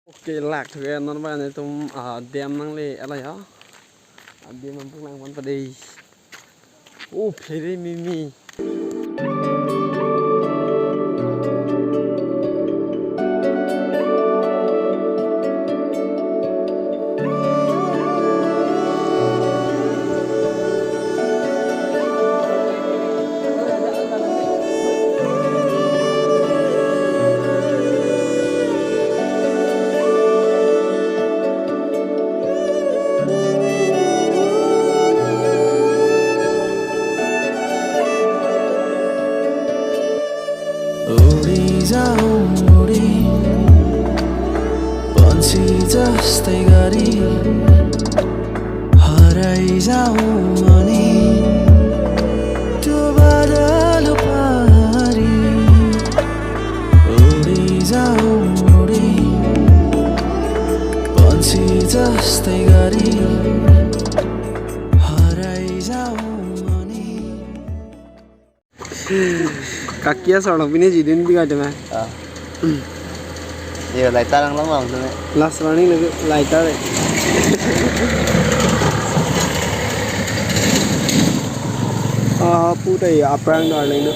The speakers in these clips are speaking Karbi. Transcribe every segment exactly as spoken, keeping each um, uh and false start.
Okay, lak thuke non ba netum, ah, dam nangle ala ya. Ah, dam nangpaklang pon pade. Oh, phere mimi. Uri jaun uri, pansi jastai gari, harai jaun mani, tu badal pari. Uri jaun uri, pansi jastai gari, harai jaun mani. Kaki asor along pine jidin biga jema. Ah. Iya, lighter lang lang lang sini. Last warning lagi lighter eh. Ah, puta ya, apa yang darling tu?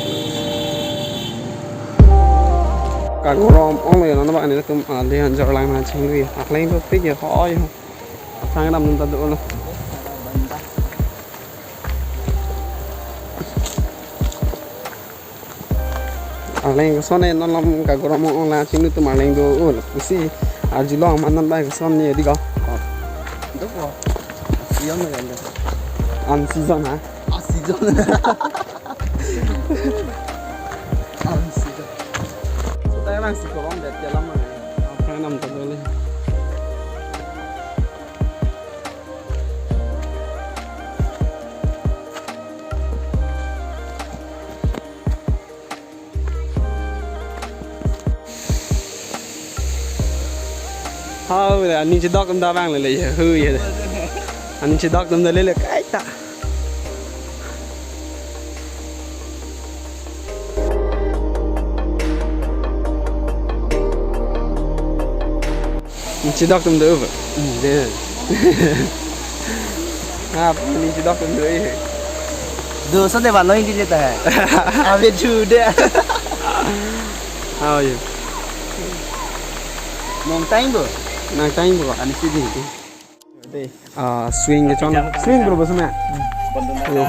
Kagorom ong le, nana bak ani tum, ah, le hanjor lang na chingri. Aklang tu pik ya, oi. Aphrang dam ta do lo. Arleng koson eh, non lam kagorom ong la chinglu tum arleng do, oh, si arjulong man non bai koson ni di ko. Oh. Dok ko. Season na kan. Unseason ha? Unseason. Unseason. So tayo lang si korom det ya lama. Aphrang dam ta do le. Hau le, aning chedok tum da bang le le, hu ye. Aning chedok tum da le le, kaita. Aning chedok tum do ba? Hmm, do. Ah, aning chedok tum do eh. Do so de ba lo ini jeta hai. Abe chu de. How are you? Nong time bo. Nang time bo. Ani si di. De. Ah, swing kechon. Swing bro, bosme. Ayo.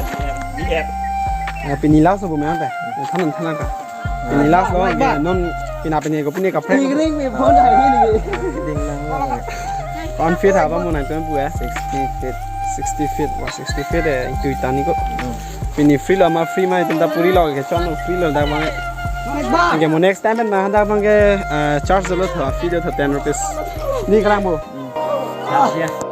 Ah, pini last bo me ante. Thanan thanan ka. Pini last lo, non pina pini ko pini ka friend. Ring ring me phone hai ni. Ding lang lo. Kon feet ha ba mo nang pen pu eh? Sixty feet. Sixty feet, wa sixty feet eh, itu itani ko. Pini free lo ma free ma itum ta puri lo kechon lo free lo dak bang. Oke, mo next time pen ma dak bang ke, eh, charge lo tho, fee lo tho ten rupees. Ni kerang bo. Charge ya.